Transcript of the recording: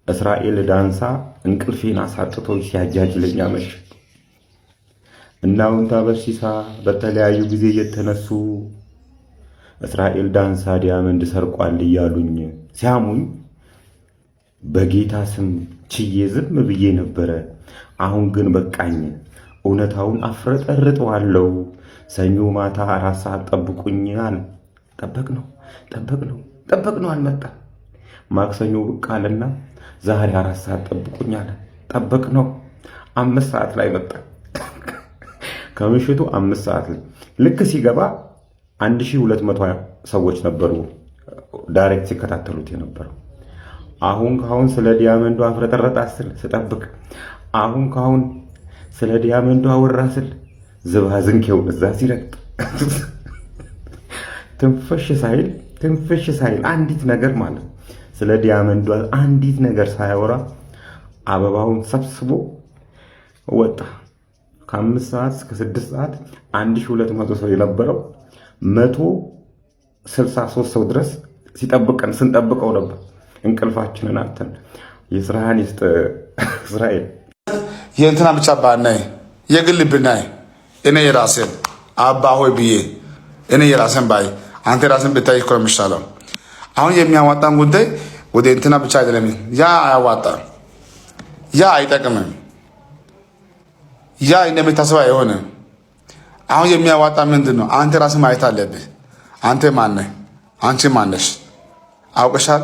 እስራኤል ዳንሳ እንቅልፌን አሳጥቶ ሲያጃጅለኝ አመሸ። እና አሁን በርሲሳ በተለያዩ ጊዜ እየተነሱ እስራኤል ዳንሳ diamond ሰርቋል እያሉኝ ሲያሙኝ በጌታ ስም ችዬ ዝም ብዬ ነበረ። አሁን ግን በቃኝ። እውነታውን አፍረጠርጠዋለሁ። ሰኞ ማታ 4 ሰዓት ጠብቁኝ አለ። ጠበቅነው፣ ጠበቅነው፣ ጠበቅነው፣ አልመጣም። ማክሰኞ ብቅ አለና ዛሬ 4 ሰዓት ጠብቁኝ አለ። ጠበቅነው፣ 5 ሰዓት ላይ መጣ። ከምሽቱ 5 ሰዓት ላይ ልክ ሲገባ 1200 ሰዎች ነበሩ direct ሲከታተሉት የነበረው። አሁን ካሁን ስለ diamond ኡ አፍረጠረጣ ስል ስጠብቅ፣ አሁን ካሁን ስለ diamond ኡ አወራ ስል ዝባዝንኬውን እዛ ሲረግጥ ትንፍሽ ሳይል፣ ትንፍሽ ሳይል፣ አንዲት ነገር ማለት ስለ diamond ኡ አንዲት ነገር ሳያወራ አበባውን ሰብስቦ ወጣ። ከ5 ሰዓት እስከ 6 ሰዓት 1200 ሰው የነበረው 163 ሰው ድረስ ሲጠብቀን ስንጠብቀው ነበር። እንቅልፋችንን አጥተን። የስራህን ይስጥ እስራኤል። የእንትና ብቻ ባናይ፣ የግል ብናይ፣ እኔ የራሴን አባ ሆይ ብዬ እኔ የራሴን ባይ፣ አንተ የራስን ብታይ እኮ ነው የሚሻለው። አሁን የሚያዋጣን ጉዳይ ወደ እንትና ብቻ አይደለም። ያ አያዋጣም፣ ያ አይጠቅምም፣ ያ እንደሚታሰብ አይሆንም። አሁን የሚያዋጣ ምንድን ነው? አንተ ራስን ማየት አለብህ። አንተ ማነህ? አንቺ ማነሽ? አውቀሻል።